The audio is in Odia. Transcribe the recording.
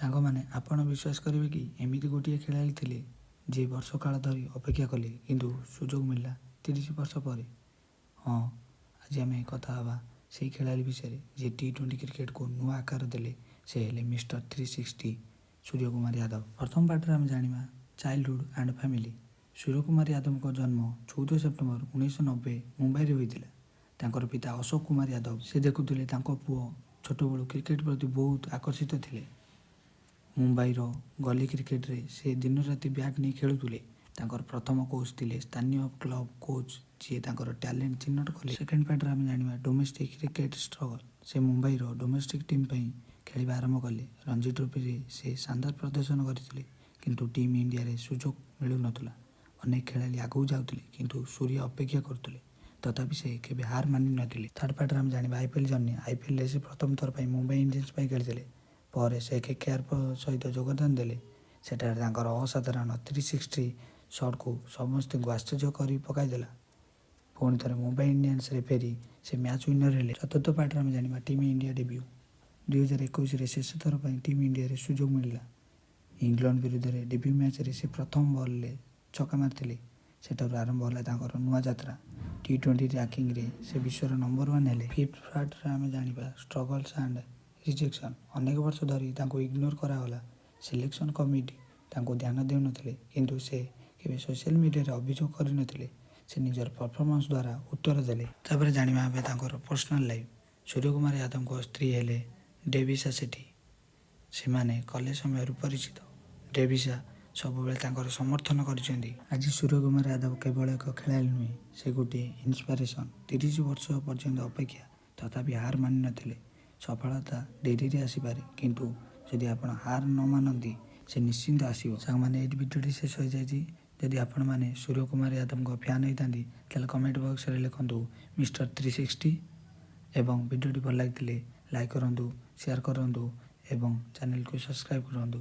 ସାଙ୍ଗମାନେ, ଆପଣ ବିଶ୍ୱାସ କରିବେ କି, ଏମିତି ଗୋଟିଏ ଖେଳାଳି ଥିଲେ, ଯିଏ ବର୍ଷ କାଳ ଧରି ଅପେକ୍ଷା କଲେ, କିନ୍ତୁ ସୁଯୋଗ ମିଳିଲା 30 ବର୍ଷ ପରେ? ହଁ, ଆଜି ଆମେ କଥା ହେବା ସେଇ ଖେଳାଳି ବିଷୟରେ, ଯିଏ ଟି-20 କ୍ରିକେଟକୁ ନୂଆ ଆକାର ଦେଲେ। ସେ ହେଲେ ମିଷ୍ଟର 360 ସୂର୍ଯ୍ୟକୁମାର ଯାଦବ। ପ୍ରଥମ ପାର୍ଟରେ ଆମେ ଜାଣିବା ଚାଇଲ୍ଡହୁଡ଼ ଆଣ୍ଡ ଫ୍ୟାମିଲି। ସୂର୍ଯ୍ୟକୁମାର ଯାଦବଙ୍କ ଜନ୍ମ 14 ସେପ୍ଟେମ୍ବର 1990 ମୁମ୍ବାଇରେ ହୋଇଥିଲା। ତାଙ୍କର ପିତା ଅଶୋକ କୁମାର ଯାଦବ, ସେ ଦେଖୁଥିଲେ ତାଙ୍କ ପୁଅ ଛୋଟବେଳୁ କ୍ରିକେଟ ପ୍ରତି ବହୁତ ଆକର୍ଷିତ ଥିଲେ। ମୁମ୍ବାଇର ଗଲି କ୍ରିକେଟରେ ସେ ଦିନରାତି ବ୍ୟାଟ୍ ନେଇ ଖେଳୁଥିଲେ। ତାଙ୍କର ପ୍ରଥମ କୋଚ୍ ଥିଲେ ସ୍ଥାନୀୟ କ୍ଲବ୍ କୋଚ୍, ଯିଏ ତାଙ୍କର ଟ୍ୟାଲେଣ୍ଟ ଚିହ୍ନଟ କଲେ। ସେକେଣ୍ଡ ପାର୍ଟରେ ଆମେ ଜାଣିବା ଡୋମେଷ୍ଟିକ୍ କ୍ରିକେଟ ଷ୍ଟ୍ରଗଲ୍। ସେ ମୁମ୍ବାଇର ଡୋମେଷ୍ଟିକ୍ ଟିମ୍ ପାଇଁ ଖେଳିବା ଆରମ୍ଭ କଲେ। ରଣଜୀ ଟ୍ରଫିରେ ସେ ଶାନଦାର ପ୍ରଦର୍ଶନ କରିଥିଲେ, କିନ୍ତୁ ଟିମ୍ ଇଣ୍ଡିଆରେ ସୁଯୋଗ ମିଳୁନଥିଲା। ଅନେକ ଖେଳାଳି ଆଗକୁ ଯାଉଥିଲେ, କିନ୍ତୁ ସୂର୍ଯ୍ୟ ଅପେକ୍ଷା କରୁଥିଲେ। ତଥାପି ସେ କେବେ ହାର ମାନିନଥିଲେ। ଥାର୍ଡ଼ ପାର୍ଟରେ ଆମେ ଜାଣିବା ଆଇପିଏଲ୍ ଜର୍ଣ୍ଣି। ଆଇପିଏଲ୍ରେ ସେ ପ୍ରଥମ ଥର ପାଇଁ ମୁମ୍ବାଇ ଇଣ୍ଡିଆନ୍ସ ପାଇଁ ଖେଳିଥିଲେ। ପରେ ସେ କେକେଆର୍ ସହିତ ଯୋଗଦାନ ଦେଲେ। ସେଠାରେ ତାଙ୍କର ଅସାଧାରଣ 360 ସଟ୍କୁ ସମସ୍ତଙ୍କୁ ଆଶ୍ଚର୍ଯ୍ୟ କରି ପକାଇଦେଲା। ପୁଣି ଥରେ ମୁମ୍ବାଇ ଇଣ୍ଡିଆନ୍ସରେ ଫେରି ସେ ମ୍ୟାଚ୍ ୱିନର୍ ହେଲେ। ଚତୁର୍ଥ ପାର୍ଟରେ ଆମେ ଜାଣିବା ଟିମ୍ ଇଣ୍ଡିଆ ଡେବ୍ୟୁ। 2021ରେ ଶେଷ ଥର ପାଇଁ ଟିମ୍ ଇଣ୍ଡିଆରେ ସୁଯୋଗ ମିଳିଲା। ଇଂଲଣ୍ଡ ବିରୁଦ୍ଧରେ ଡେବ୍ୟୁ ମ୍ୟାଚ୍ରେ ସେ ପ୍ରଥମ ବଲ୍ରେ ଛକା ମାରିଥିଲେ। ସେଠାରୁ ଆରମ୍ଭ ହେଲା ତାଙ୍କର ନୂଆ ଯାତ୍ରା। ଟି-20 ରାଙ୍କିଙ୍ଗରେ ସେ ବିଶ୍ୱର ନମ୍ବର ୱାନ୍ ହେଲେ। ଫିଫ୍ଥ ପାର୍ଟରେ ଆମେ ଜାଣିବା ଷ୍ଟ୍ରଗଲ୍ସ ଆଣ୍ଡ ରିଜେକ୍ସନ୍। ଅନେକ ବର୍ଷ ଧରି ତାଙ୍କୁ ଇଗ୍ନୋର କରାଗଲା। ସିଲେକ୍ସନ୍ କମିଟି ତାଙ୍କୁ ଧ୍ୟାନ ଦେଉନଥିଲେ, କିନ୍ତୁ ସେ କେବେ ସୋସିଆଲ ମିଡ଼ିଆରେ ଅଭିଯୋଗ କରିନଥିଲେ। ସେ ନିଜର ପରଫର୍ମାନ୍ସ ଦ୍ୱାରା ଉତ୍ତର ଦେଲେ। ତାପରେ ଜାଣିବା ଆମେ ତାଙ୍କର ପର୍ସନାଲ ଲାଇଫ୍। ସୂର୍ଯ୍ୟକୁମାର ଯାଦବଙ୍କ ସ୍ତ୍ରୀ ହେଲେ ଦେବିଶା ସେଠୀ। ସେମାନେ କଲେଜ ସମୟରୁ ପରିଚିତ। ଦେବିଶା ସବୁବେଳେ ତାଙ୍କର ସମର୍ଥନ କରିଛନ୍ତି। ଆଜି ସୂର୍ଯ୍ୟକୁମାର ଯାଦବ କେବଳ ଏକ ଖେଳାଳି ନୁହେଁ, ସେ ଗୋଟିଏ ଇନ୍ସପାରେସନ୍। 30 ବର୍ଷ ପର୍ଯ୍ୟନ୍ତ ଅପେକ୍ଷା, ତଥାପି ହାର ମାନିନଥିଲେ। ସଫଳତା ଡେରିରେ ଆସିପାରେ, କିନ୍ତୁ ଯଦି ଆପଣ ହାର ନ ମାନନ୍ତି, ସେ ନିଶ୍ଚିନ୍ତ ଆସିବ। ସାଙ୍ଗମାନେ, ଏଇଠି ଭିଡ଼ିଓଟି ଶେଷ ହୋଇଯାଇଛି। ଯଦି ଆପଣମାନେ ସୂର୍ଯ୍ୟକୁମାର ଯାଦବଙ୍କ ଫ୍ୟାନ୍ ହୋଇଥାନ୍ତି, ତାହେଲେ କମେଣ୍ଟ ବକ୍ସରେ ଲେଖନ୍ତୁ ମିଷ୍ଟର 360 ଏବଂ ଭିଡ଼ିଓଟି ଭଲ ଲାଗିଥିଲେ ଲାଇକ୍ କରନ୍ତୁ, ସେୟାର କରନ୍ତୁ ଏବଂ ଚ୍ୟାନେଲକୁ ସବସ୍କ୍ରାଇବ୍ କରନ୍ତୁ।